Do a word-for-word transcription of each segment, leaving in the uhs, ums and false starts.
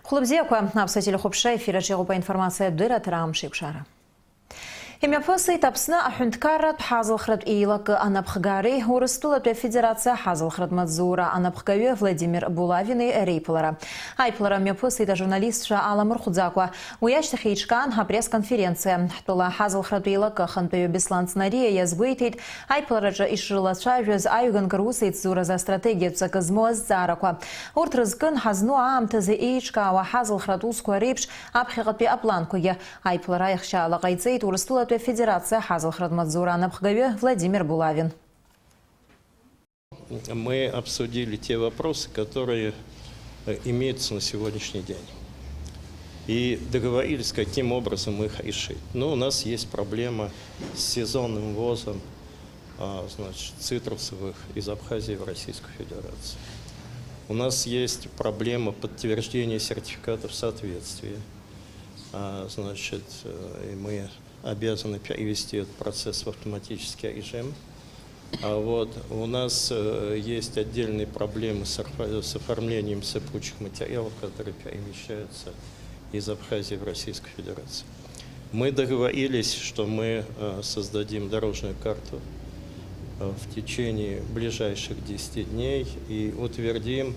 Хәлыбзиақәа, аԥсуа телехәаԥшра ефир аҿы иҟоуп аинформациатә дырраҭара Амш еиқәшара. Имҩаԥысит Аԥсны аҳәынҭқарратә ҳазалхратә еилакы анапхгареи Урыстәылатәи Афедерациа ҳазалхратә маҵзура анапхгаҩы Владимир Булавини реиԥылара. Аиԥылара мҩаԥысит ажурналистцәа аламырхәӡакәа. Уи ашьҭахь еиҿкаан апресс-конференциа. Ҳтәыла ҳазалхратә еилакы ахантәаҩы Беслан Ҵнариа иазгәеиҭеит, аиԥылараҿы ишрылацәажәаз аҩганк русеицуразы астратегиатә ҵакы змоу азҵаарақәа. Урҭ рызкын ҳазну аамҭазы еиҿкаауа ҳазалхратә усқәа реиԥш аԥхьаҟатәи апланқәагьы. Аиԥылара аихшьаала ҟаиҵеит Урыстәылатәи Афедерациа ҳазалхратә маҵзура анапхгаҩы Владимир Булавин. Мы обсудили те вопросы, которые, э, имеются на сегодняшний день. И договорились, каким образом их решить. Ну, у нас есть проблема с сезонным ввозом, а, значит, цитрусовых из Абхазии в Российскую Федерацию. У нас есть проблема подтверждения сертификатов соответствия. А, значит, э, и мы обязаны перевести этот процесс в автоматический режим. А вот у нас, э, есть отдельные проблемы с орфо-, с оформлением сыпучих материалов, которые перемещаются из Абхазии в Российскую Федерацию. Мы договорились, что мы, э, создадим дорожную карту, э, в течение ближайших десяти дней и утвердим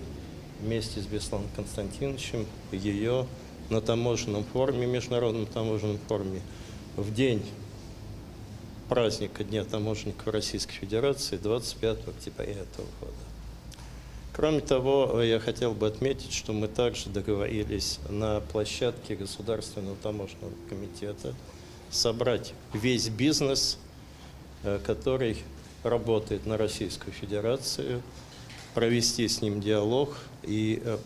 вместе с Бесланом Константиновичем ее на таможенном форуме, международном таможенном форуме, в день праздника Дня таможенника в Российской Федерации, двадцать пятого октября этого года. Кроме того, я хотел бы отметить, что мы также договорились на площадке Государственного таможенного комитета собрать весь бизнес, э, который работает на Российскую Федерацию, провести с ним диалог и, э,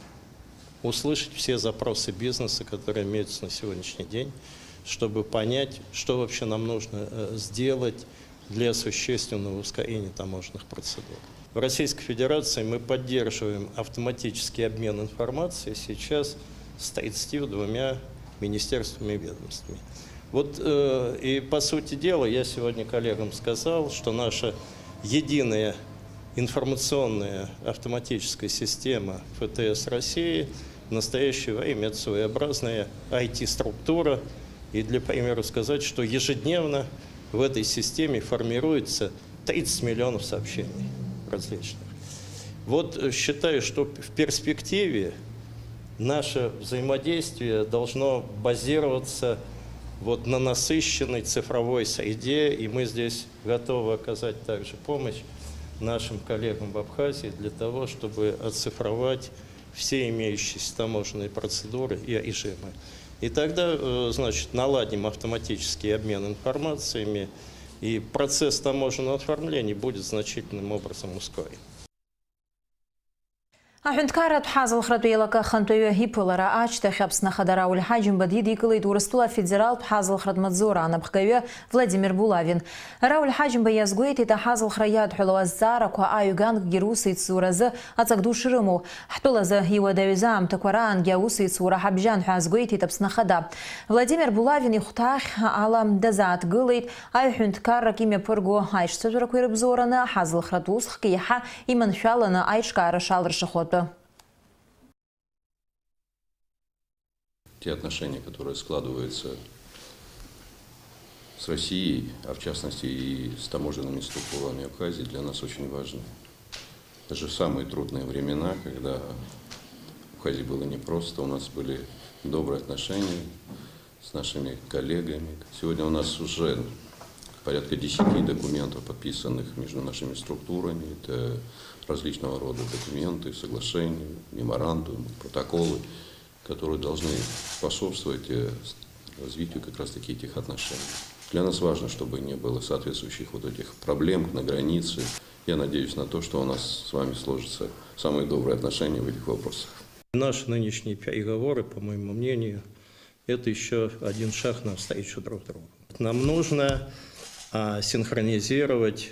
услышать все запросы бизнеса, которые имеются на сегодняшний день, чтобы понять, что вообще нам нужно, э, сделать для существенного ускорения таможенных процедур. В Российской Федерации мы поддерживаем автоматический обмен информацией сейчас с тридцатью двумя министерствами и ведомствами. Вот, э, и по сути дела я сегодня коллегам сказал, что наша единая информационная автоматическая система Ф Т С России в настоящее время — это своеобразная I T-структура. И для примера сказать, что ежедневно в этой системе формируется тридцать миллионов сообщений различных. Вот, э, считаю, что в перспективе наше взаимодействие должно базироваться вот на насыщенной цифровой среде, и мы здесь готовы оказать также помощь нашим коллегам в Абхазии для того, чтобы оцифровать все имеющиеся таможенные процедуры и режимы. И тогда, э, значит, наладим автоматический обмен информациями, и процесс таможенного оформления будет значительным образом ускорен. Аҳәынҭқарратә ҳазалхратә еилакы ахантәаҩы иԥылара ашьҭахь Аԥсны Ахада Рауль Ҳаџьымба дидикылеит Урыстәыла афедералтә ҳазалхратә маҵзура анапхгаҩы Владимир Булавин. Рауль Ҳаџьымба иазгәеиҭеит, аҳазалхра иадҳәалоу азҵаарақәа аҩганкгьы русеицуразы аҵак ду шрымоу. Ҳтәылазы иуадаҩыз аамҭақәа раангьы аусеицура ҳабжьан ҳәа азгәеиҭеит Аԥсны Ахада. Владимир Булавин ихәҭаахь ала дазааҭгылеит аҩ-ҳәынҭқаррак имҩаԥырго аиҿцәажәарақәа ирыбзоураны ҳазалхратә усхк еиҳа иманшәаланы аиҿкаара шалыршахо атәы. Те отношения, которые складываются с Россией, а в частности и с таможенными структурами Абхазии, для нас очень важны. Даже в самые трудные времена, когда в Абхазии было непросто, у нас были добрые отношения с нашими коллегами. Сегодня у нас уже порядка десяти документов, подписанных между нашими структурами. Это различного рода документы, соглашения, меморандумы, протоколы, которые должны способствовать, э, с-, развитию как раз-таки этих отношений. Для нас важно, чтобы не было соответствующих вот этих проблем на границе. Я надеюсь на то, что у нас с вами сложатся самые добрые отношения в этих вопросах. Наши нынешние переговоры, по моему мнению, это ещё один шаг навстречу друг другу. Нам нужно, а, синхронизировать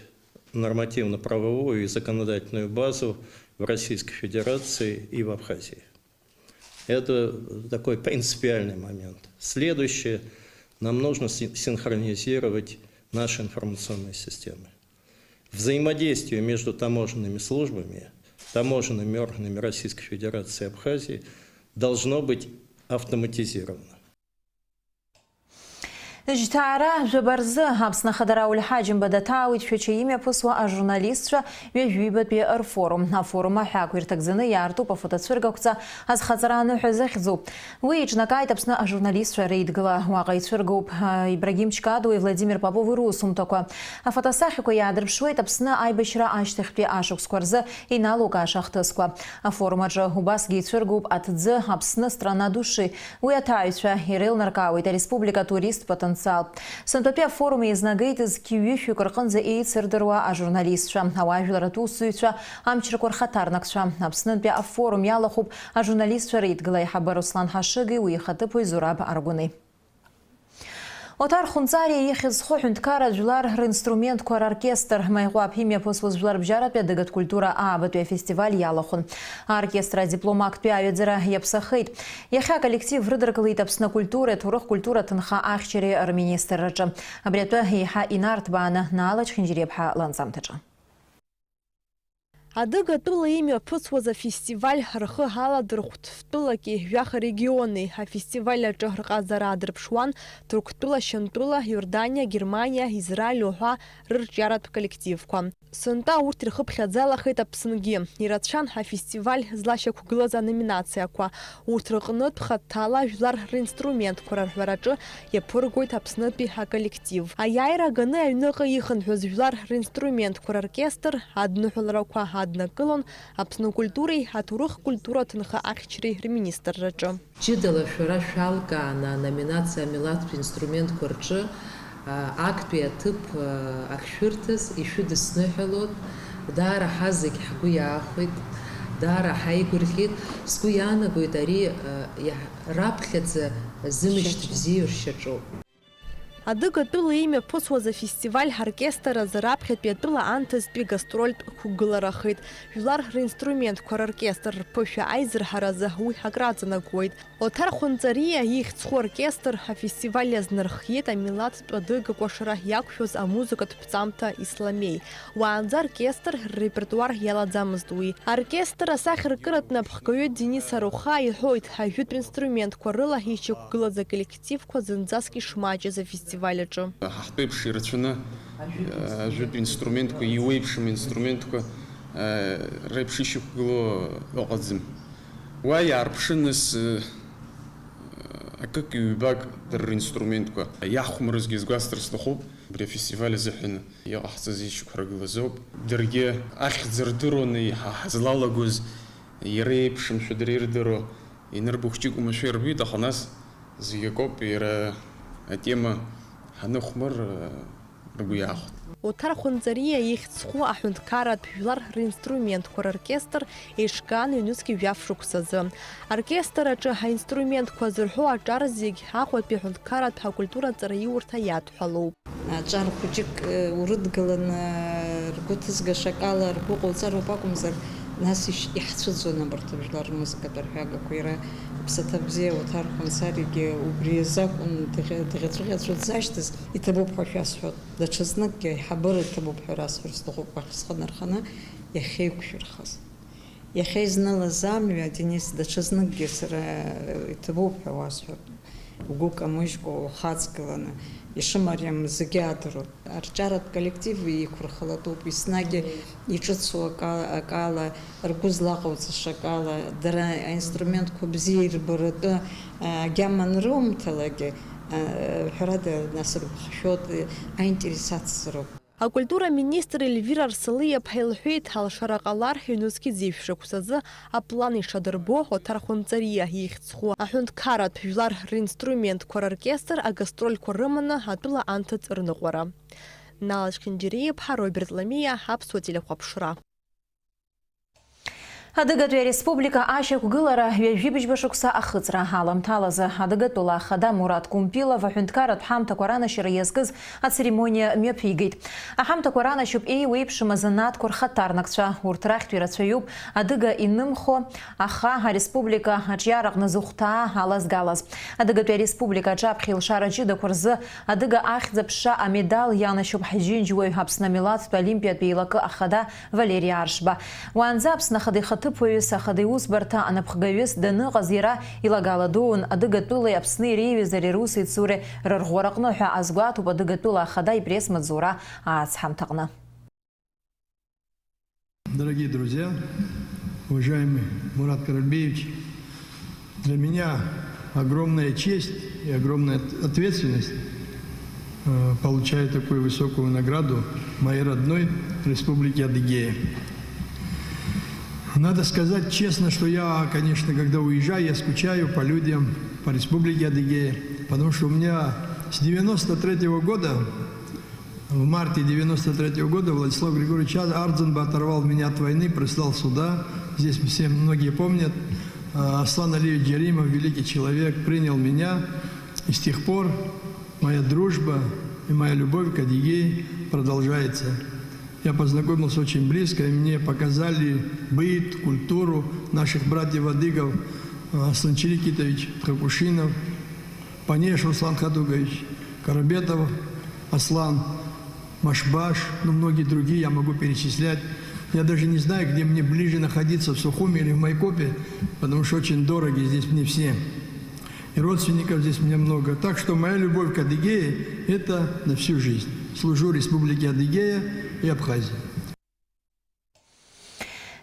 нормативно-правовую и законодательную базу в Российской Федерации и в Абхазии. Это такой принципиальный момент. Следующее, нам нужно син-, синхронизировать наши информационные системы. Взаимодействие между таможенными службами, таможенными органами Российской Федерации и Абхазии должно быть автоматизировано. Жьҭаара жәаба рзы Аԥсны Ахада Рауль Ҳаџьымба даҭаауеит Шәача имҩаԥысуа ажурналистцәа ҩажәибатәи рфорум. Афорум аҳәаақәа ирҭагӡаны иаартуп афотоцәыргақәҵа азхаҵара аныҳәа захьӡу. Уи еиҿнакааит Аԥсны ажурналистцәа реидгыла. Уаҟа ицәыргоуп, а, Ибрагим Чкадуи Владимир Попови русумҭақәа. Афотосахьақәа иаадырԥшуеит Аԥсны аибашьра ашьҭахьтәи ашықәсқәа рзы иналукааша ахҭысқәа. Афорум аҿы убасгьы ицәыргоуп аҭӡы Аԥсны страна души. Уи аҭааҩцәа иреилнаркаауеит ареспублика атуристтә потенциал. Сынтәатәи афорум еизнагеит зқьи ҩышәҩык рҟынӡа еицырдыруа ажурналистцәа, ауаажәларратә усзуҩцәа, амчрақәа рхаҭарнакцәа. Аԥснынтәи афорум иалахәуп ажурналистцәа реидгыла аиҳабы Руслан Ҳашыги уи ихаҭыԥуаҩ Зураб Аргәыни. Оҭар Хәынҵариа ихьӡ зху аҳәынҭқарра жәлар ринструментқәа роркестр Маиҟәаԥ имҩаԥысуаз жәларбжьаратәи адыгатә культура аабатәи афестиваль иалахәын. Аоркестр адиплом актәи аҩаӡара иаԥсахеит. Иахьа аколлектив рыдыркылеит Аԥсны акультуреи аҭоурых культура ҭынха ахьчареи рминистрраҿы. Абри атәы еиҳа инарҭбааны Наала Чхинџьириаԥҳа ланҵамҭаҿы. Адыгатәыла имҩаԥысуаз афестиваль рхы аладырхәт фтәылаки жәаха региони. Афестиваль аҿы рҟазара аадырԥшуан Ҭырқәтәыла, Шьантәыла, Иорданиа, Германиа, Израиль уҳәа рырҿиаратә коллективқәа. Сынтәа урҭ ирхыԥхьаӡалахеит Аԥсынгьы. Ирацәан афестиваль злашьақәгылаз аноминациақәа. Урҭ рҟнытә хаҭала жәлар ринструментқәа рарҳәараҿы иаԥыргоит Аԥснытәи аколлектив. Аиааира аганы аҩныҟа ихынҳәыз жәлар ринструментқәа роркестр адныҳәаларақәа аднакылон Аԥсны акультуреи аҭоурых культура ҭынха ахьчареи рминистрраҿы. Ҷыдала шәара шәалкааны аноминациа амилаҭтә инструментқәа рҿы, а, актәи аҭыԥ, а, ахьшәырҭаз ишәыдысныҳәалоит. Даара ҳазегь ҳгәы иаахәеит, даара ҳаигәырӷьеит. Сгәы иаанагоит, ари, а, иаҳ-, раԥхьаӡа зымышьҭ бзиоу ршьаҿоуп. Адыгатәыла имҩаԥысуаз афестиваль ҳоркестр азы раԥхьатәи атәыла анҭыҵтәи гастрольтә қәгыларахеит. Жәлар ринструментқәа роркестр рԥышәа аизырҳаразы уи акраҵанакуеит. Оҭар Хәынҵариа ихьӡ зху оркестр афестиваль иазнархиеит амилаҭтә адыга кәашара иақәшәоз амузыкатә ԥҵамҭа Исламеи. Уаанӡа аоркестр ррепертуар иалаӡамызт уи. Аоркестр асахьаркыратә напхгаҩы Денис Арухаа иҳәоит, ажәытә инструментқәа рыла ишьақәгылаз аколлективқәа зынӡаск ишмаҷыз афестиваль аҿы. Ҳа ҳтәеиԥш ирацәаны, ажәытә инструментқәа, иуеиԥшым инструментқәа, реиԥш ишьақәгылоу ыҟаӡам. Уа иаарԥшы нас, акык-ҩбак дара ринструментқәа. Иаҳхәмарызгьы сгәасҭар сҭахуп, абри афестиваль азыҳәан иҟаҳҵаз ишьақәыргылазоуп. Даргьы ахьӡ рдыруаны иҳа-, ҳазлалагоз, иара еиԥшымшәа дара ирдыруа, инарбухҷык уамашәа ирбеит, аха нас зегь акоуп, иара атема ҳаныхәмар, ргәы иаахәт. Оҭар Хәынҵариа ихьӡ зху аҳәынҭқарратә жәлар ринструментқәа роркестр еиҿкаан ҩнызқь жәаф шықәсазы. Аоркестр аҿы аинструментқәа зырҳәо аҿар зегь Аҟәатәи аҳәынҭқарратә акультура аҵараиурҭа иадҳәалоуп. Аҿар хәыҷык, э, урыдгыланы, ргәы ҭызгаша акала ргәы ҟауҵароуп акәымзар, нас ишь-, иҳцәыӡуан абарҭ жәлар рмузыкатә арҳәагақәа. Иара иԥсаҭа бзиа Оҭар Хәынҵариагьы убри азы акәын дӷьа-, дӷьаҵәыӷьаҵәуа дзашьҭаз. Иҭабуп ҳәа шәасҳәоит. Даҽазныкгьы аиҳабыра иҭабуп ҳәа расҳәар сҭахуп, уахь схы нарханы иахьеиқәшәырхаз. Иахьа изнылаз амҩа, Денис, даҽазныкгьы сара иҭабуп ҳәа уасҳәап, угәы камыжькәа, ухаҵгыланы, ишымариам зегьы адыруеит. Арҿиаратә коллектив иқәырхалатәуп, еснагь иҿыцу ака-, акала, ргәы злаҟауҵаша акала, дара аинструментқәа бзиа ирбаратәы, а, агьама анрымҭалакгьы, а, ҳәарада, нас рыԥхшәоит, аинтерес ацзароуп. Акультура аминистр Ельвира Арсалиаԥҳа илҳәеит, алшара ҟалар, ҩнызқь ӡеижә шықәсазы аплан ишадырбо, Оҭар Хәынҵариа ихьӡ зху аҳәынҭқарратә жәлар ринструментқәа роркестр агастрольқәа рыманы атәыла анҭыҵ рныҟәара. Нала Чхинџьириаԥҳа, Роберт Ламиа, Аԥсуа телехәаԥшра. Адыгатәи ареспублика ашьақәгылара ҩажәибжьба шықәса ахыҵра аламҭалазы Адыгатәыла ахада Мурат Кумпилов аҳәынҭқарратә ҳамҭақәа ранашьара иазкыз ацеремониа мҩаԥигеит. Аҳамҭақәа ранашьоуп еиуеиԥшым азанааҭқәа рхаҭарнакцәа, урҭ рахьтә ирацәаҩуп адыга инымхо, аха ареспублика аҿиараҟны зыхәҭаа алазгалаз. Адыгатәи ареспублика аҿаԥхьа илшара ҷыдақәа рзы адыга ахьӡ-аԥша амедал ианашьоуп ҳџьынџьуаҩ, Аԥсны амилаҭтә олимпиатә еилакы ахада Валери Аршба. Уаанӡа Аԥсны Ахада ихатә Аҭыԥуаҩыс ахада иусбарҭа анапхгаҩыс даныҟаз иара илагала дуун Адыгатәылеи Аԥсни реиҩызареи русеицуреи рырӷәӷәараҟны ҳәа азгәаҭоуп Адыгатәыла ахада ипресс-маҵзура ацҳамҭаҟны. Дорогие друзья, уважаемый Мурат Каральбеевич, для меня огромная честь и огромная от-, ответственность, э, получая такую высокую награду в моей родной республике Адыгея. Надо сказать честно, что я, конечно, когда уезжаю, я скучаю по людям, по республике Адыгея, потому что у меня с девяносто третьего года, в марте девяносто третьего года Владислав Григорьевич Ар-, Ардзинба оторвал меня от войны, прислал сюда. Здесь все многие помнят. А, Аслан Алиевич Джаримов, великий человек, принял меня. И с тех пор моя дружба и моя любовь к Адыгее продолжается. Я познакомился очень близко, и мне показали быт, культуру наших братьев адыгов, а, Аслан Чирикитович Тхакушинов, Панеш Руслан Хадугович, Карабетов Аслан, Машбаш, ну, многие другие я могу перечислять. Я даже не знаю, где мне ближе находиться, в Сухуми или в Майкопе, потому что очень дороги здесь мне все. И родственников здесь мне много. Так что моя любовь к Адыгее — это на всю жизнь. Служу Республике Адыгея и Абхазии.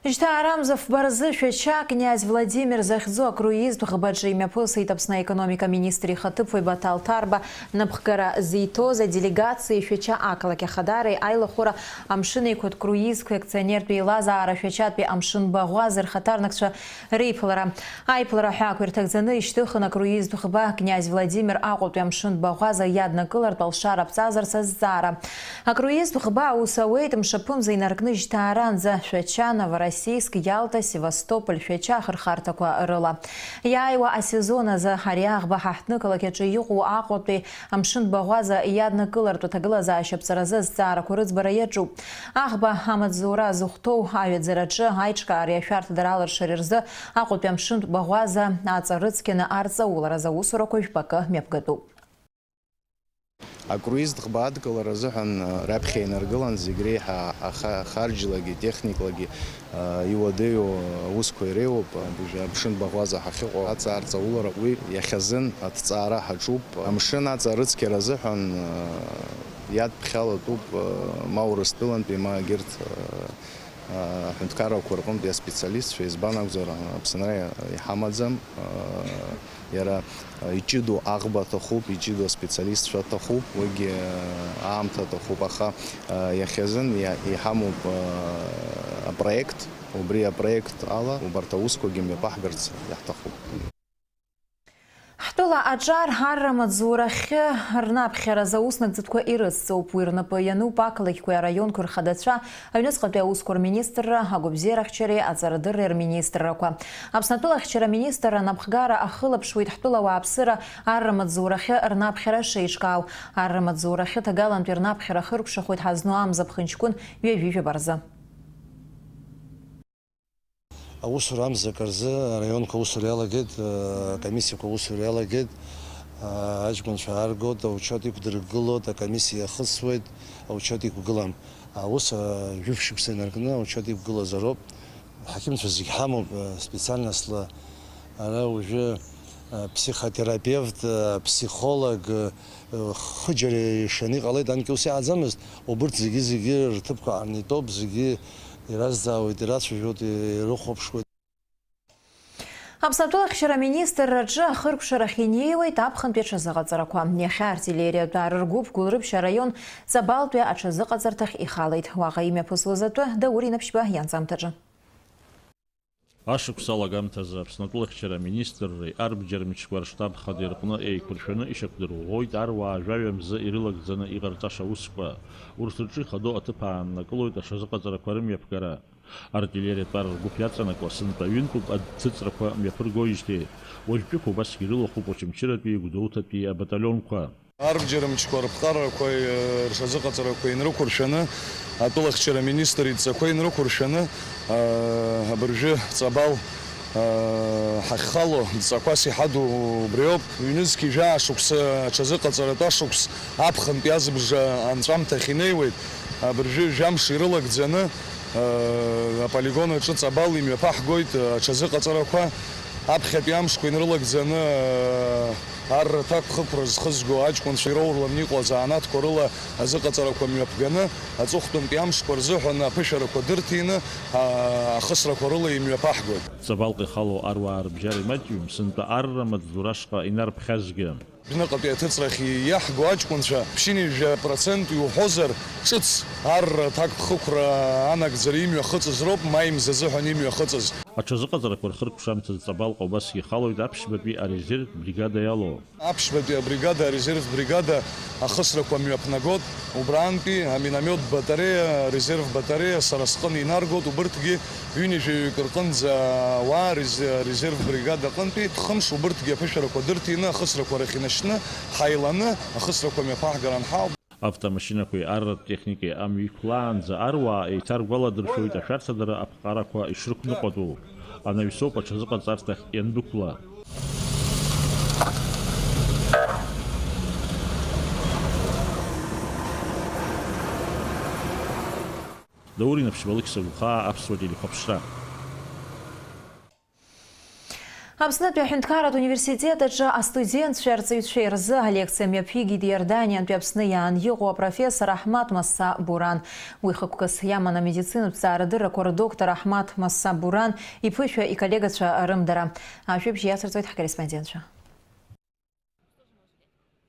Жьҭаарамза фба рзы Шәача князь Владимир захьӡу акруизтә ӷбаҿы имҩаԥысит Аԥсны аекономика министр ихаҭыԥуаҩ Баҭал Ҭарба напхгара зиҭоз аделегациеи Шәача ақалақь ахадареи аилахәыра амшын еиқәатә круизқәеи акционертә еилазаара Шәачатәи амшын баӷәаза рхаҭарнакцәа реиԥылара. Аиԥылара аҳәаақәа ирҭагӡаны ишьҭыхын акруизтә ӷба князь Владимир Аҟәатәи амшын баӷәаза иаднакылартә алшара ԥҵазарц азҵаара. Акруизтә ӷба аус ауеит мшаԥымза инаркны жьҭааранӡа, Шәача, Новороссийск, Иалта, Севастополь, Шәача ахырхарҭақәа рыла. Иааиуа асезон азы ари аӷба ҳаҳҭнықалақь аҿы иҟоу Аҟәатәи амшын баӷәаза иаднакылартә аҭагылазаашьа ԥҵаразы азҵаарақәа рыӡбара иаҿуп. Аӷба амаҵзура зыхәҭоу аҩаӡараҿы аиҿкаареи ашәарҭадареи алыршареи рзы Аҟәатәи амшынтә баӷәаза аҵа рыцқьаны арҵауларазы аусурақәа жәпакы мҩаԥгатәуп. Акруизтә ӷба адкылара азыҳәан, а, раԥхьа инаргылан зегь реиҳа аха-, харџьлагьы, техниклагьы, а, иуадаҩу аусқәа иреиуоуп. Абыржәы амшын баӷәаза ҳахьыҟоу аҵа арҵаулара уи иахьазын аҭҵаара ҳаҿуп. Амшын аҵа рыцқьара азыҳәан, а, иадԥхьалатәуп, а, ма Урыстәылантәи, ма егьырҭ, а, аҳәынҭқаррақәа рҟынтәи аспециалистцәа, избан акәзар, Аԥсынра иҳамаӡам, иара иҷыдоу аӷба аҭахуп, иҷыдоу аспециалистцәа аҭахуп, уигьы аамҭа аҭахуп, аха иахьазын иа-, иҳамоуп апроект, убри апроект ала убарҭ аусқәагьы мҩаԥаҳгарц иаҳҭахуп. Ҳтәыла аҿар арра маҵзурахьы рнаԥхьаразы аус нагӡатәқәа ирыцҵоуп. Уи рнапы иануп ақалақьқәеи араионқәеи рхадацәа, аҩныҵҟатәи аусқәа рминистрра, агәабзиарахьчареи аҵарадырреи рминистррақәа. Аԥсны атәылахьчара аминистрра анапхгара ахылаԥшуеит ҳтәыла ауааԥсыра арра маҵзурахьы рнаԥхьара шеиҿкаау. Арра маҵзурахьы ҭагалантәи рнаԥхьара хыркәшахоит ҳазну амза ԥхынҷкәын ҩажәи жәаба рзы. Аусура амза акы рзы араионқәа аусура иалагеит, акомиссиақәа аусура иалагеит, аҷкәынцәа ааргоит, аучет иқәдыргылоит, акомиссиа иахысуеит, аучет иқәгылам. Аус, а, жәаф шықәса инаркны аучет иқәгылазароуп. Ҳақьымцәа зегь ҳамоуп, а, специальностла. Ара уажәы, а, психотерапевт, а, психолог, а, хыџьара ишаны иҟалеит, анкьа ус иҟаӡамызт. Убырҭ зегьы-зегьы рҭыԥқәа аарнеитәоуп, зегьы иразҵаауеит, ирацәажәоит, ирыхәаԥшуеит. Аԥсны атәылахьчара аминистрраҿы ахыркәшарахь инеиуеит аԥхынтәи аҽазыҟаҵарақәа. Иахьа артиллериатә аарыргәыԥ Гәылрыԥшь араион Ҵабалтәи аҽазыҟаҵарҭахь ихалеит. Уаҟа имҩаԥысуаз атәы Даур Инаԥшьба ианҵамҭаҿы. Ашықәс алагамҭазы Аԥсны атәылахьчара аминистрреи арбџьар мчқәа рштаб хадеи рҟны еиқәыршәаны ишьақәдырӷәӷәоит аруаа жәаҩа мзы ирылагӡаны иҟарҵаша аусқәа. Урҭ рҿы ихадоу аҭыԥ ааннакылоит аҽазыҟаҵарақәа рымҩаԥгара. Артиллериатә ар ргәыԥ иаҵанакуа сынтәа ҩынтәуп аҭыҵрақәа мҩаԥыргоижьҭеи. Уажәтәиқәа убасгьы ирылахәуп Очамчыратәи Гәдоуҭатәи абаталионқәа. Арбџьар мчқәа рыԥҟарақәеи, э, рҽазыҟаҵарақәеи нрықәыршәаны, атәылахьчара аминистр идҵақәа инрықәыршәаны, э, абыржәы Ҵабал, э, ҳахьхало дҵақәас иҳаду убриоуп. Ҩнызқьи жәаа шықәса аҽазыҟаҵаратә ашықәс аԥхынтә иазбжа анҵәамҭахь инеиуеит. Абыржәы жәамш ирылагӡаны, Аполигон аҿы ҵабал имҩаԥаҳгоит аҽазыҟаҵарақәа. Аԥхьатәи амшқәа инрылагӡаны арра ҭакԥхықәра зхызго аҷкәынцәа ироурланы иҟоу азанааҭқәа рыла азыҟаҵарақәа мҩаԥганы, аҵыхәтәантәи амшқәа рзыҳәан аԥышәарақәа дырҭины, ахысрақәа рыла имҩаԥаҳгоит. Ҵабалҟа ихало аруаа рыбжьара имаҷҩым, сынтәа арра амаҵзура ашҟа инарԥхьазгьы. Аҩныҟатәи аҭыҵрахь иаҳго аҷкәынцәа ԥшьынҩажәа процент иуҳәозар, ҿыц арра ҭакԥхықәра анагӡара имҩахыҵыз роуп, маи мза азыҳәан имҩахыҵыз. Аҽазыҟаҵарақәа рхыркәшамҭазы Ҵабалҟа убасгьы ихалоит аԥшьбатәи арезервтә бригада иалоу. Аԥшьбатәи абригада, арезервтә бригада ахысрақәа мҩаԥнагоит, убраантәи аминомет батареиа, арезерв батареиа сара сҟны инаргоит, убырҭгьы ҩынҩажәаҩык рҟынӡа ауаа рез-, арезерв бригада аҟынтәи хымш убырҭгьы аԥышәарақәа дырҭины ахысрақәа рахь инашьны, ҳаиланы ахысрақәа мҩаԥаҳгар анҳауп. Автомашьынақәеи арратә техникеи амҩа иқәлаанӡа аруаа еиҭаргәаладыршәоит ашәарҭадара аԥҟарақәа ишрықәныҟәатәу, анаҩсоуп аҽазыҟаҵарҭахь иандәықәла. Даур Инаԥшьба, Алықьса Гәхаа, Аԥсуа телехәаԥшра. Аԥснытәи аҳәынҭқарратә университет аҿы астудентцәеи арҵаҩцәеи рзы алекциа мҩаԥигеит Иорданиантәи Аԥсны иаан иҟоу апрофессор Аҳмаҭ Масса Буран. Уи хықәкыс иаман амедицинатә ҭҵаарадыррақәа рдоктор Аҳмаҭ Масса Буран иԥышәа иколлегацәа рымдара. Ажәабжь иацырҵоит ҳкорреспондентцәа.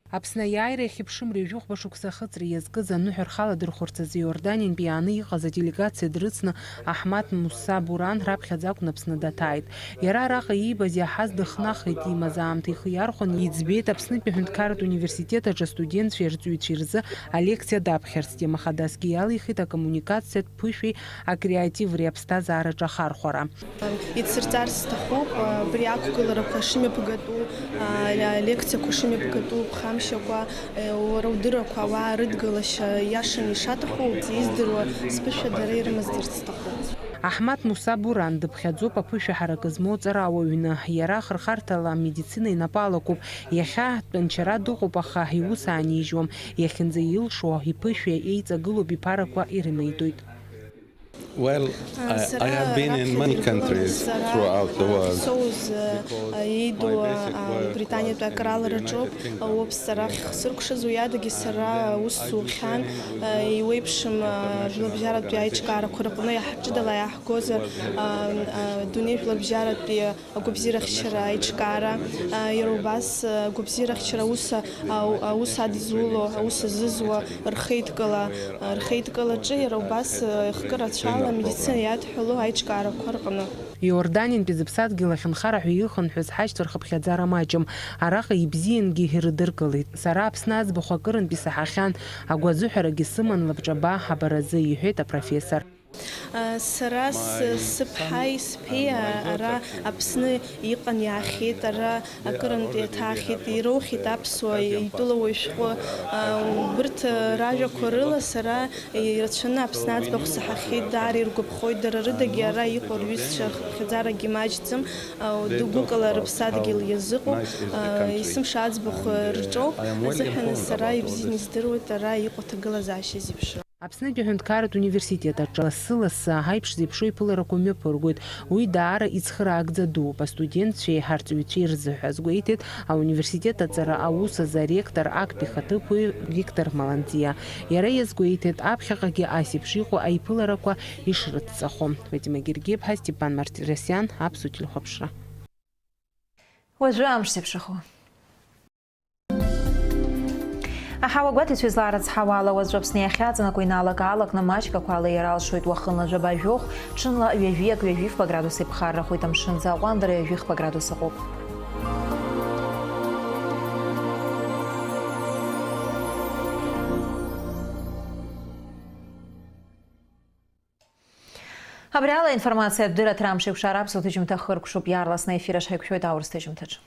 Аԥсны аиааира иахьыԥшымра ҩажәи хәба шықәса ахыҵра иазкыз аныҳәа рхаладырхәырц азы Иорданиантәи иааны иҟаз аделегациа дрыцны Аҳмаҭ Мусса Буран раԥхьаӡа акәын Аԥсны даҭааит. Иара араҟа иибаз иаҳаз дыхнахит, имаз аамҭа ихы иархәаны иӡбеит Аԥснытәи аҳәынҭқарратә университет аҿы астудентцәеи арҵаҩцәеи рзы алекциа даԥхьарцгьы, аха дасгьы иалихит акоммуникациатә ԥышәеи акреативреи аԥсҭазаараҿы ахархәара. Ицырҵарц сҭахуп, абри ақәгыларақәа шымҩаԥгатәу, а, лекциақәа шымҩаԥгатәу, ԥхамшьакәа, э, уара удыррақәа, ауаа рыдгылашьа иашаны ишаҭаху, издыруа сԥышәа дара ирымаздырц сҭахуп. Аҳмаҭ Муса Буран дыԥхьаӡоуп аԥышәа ҳаракы змоу аҵарауаҩны. Иара ахырхарҭала амедицина инапы алакуп. Иахьа тәанчара дыҟоуп, аха иус аанижьуам. Иахьынӡаилшо, иԥышәа еиҵагылоуп, иԥарақәа ирымеидоит. Well, I, I have been in many countries throughout the world. Соуз еидоу Британиатәи акралараҿоуп, уоуп сара ахьсыркәшаз, уи адагьы сара аус зухьан, иуеиԥшым жәларбжьаратәи аиҿкаарақәа рыҟны иаҳ-, ҷыдала иааҳгозар, адунеи жәларбжьаратәи агәабзиарахьчара аиҿкаара, а, иара убас, а, агәабзиарахьчара аус, а, аус адызуло, аус азызуа рхеидкыла, а, рхеидкылаҿы иара убас, а, хкы рацәала амедицина иадҳәало аиҿкаарақәа рҟны. Иорданиантәи зыԥсадгьыл ахьынхара ҳәа ихынҳәыз ҳашьцәа рхыԥхьаӡара маҷым. Араҟа ибзиангьы ирыдыркылеит. Сара Аԥсны аӡбахә акырынтә исаҳахьан, агәазыҳәарагьы сыман лабҿаба абаразы, иҳәеит апрофессор. Сара сыԥҳаи сԥеи ара Аԥсны иҟан, иаахьеит, ара акырынтә иаҭаахьеит, ироухьеит аԥсуа итәылауаҩ шәҟәы. Убырҭ ражәақәа рыла сара ирацәаны Аԥсны аӡбахә саҳахьеит, даара иргәаԥхоит, дара рыдагьы ара иҟоу рҩызцәа рхыԥхьаӡарагьы маҷӡам, гәыкала рыԥсадгьыл иазыҟоуп, есымша аӡбахә рҿоуп азыҳәан сара ибзианы издыруеит ара иҟоу аҭагылазаашьа зеиԥшроу. Аԥснытәи аҳәынҭқарратә университет аҿы лассы-лассы аиԥш зеиԥшу аиԥыларақәа мҩаԥыргоит. Уи даара ицхыраагӡа дууп. Астудентцәеи ҳарҵаҩцәеи рзыҳәа, азгәеиҭеит ауниверситет аҵара аус азы аректор актәи ихаҭыԥуаҩ Виктор Маланӡиа. Иара иазгәеиҭеит, аԥхьаҟагьы ас еиԥш иҟоу аиԥыларақәа ишрыцҵахо. Фатима Гергиеԥҳа, Степан Мартиросиан, Аԥсуа телехәаԥшра. Уажәы амш зеиԥшрахо. Аҳауа гәаҭеицәа излаарыцҳауа ала, уаҵәы Аԥсны иахьаҵанакуа инаалак-аалакны маҷк ақәа ала иаралшоит, уахынла жәаба жәохә, ҽынла ҩажәиак, ҩажәи фба градус иԥхаррахоит, амшын аӡы аҟәандара ҩажәи хба градус ыҟоуп. Абри ала аинформациатә дырраҭара Амш еиқәшара аԥсуа ҭыжьымҭа хыркәшоуп, иаарласны аефир аҿы ҳаиқәшәоит аурыс ҭыжьымҭаҿы.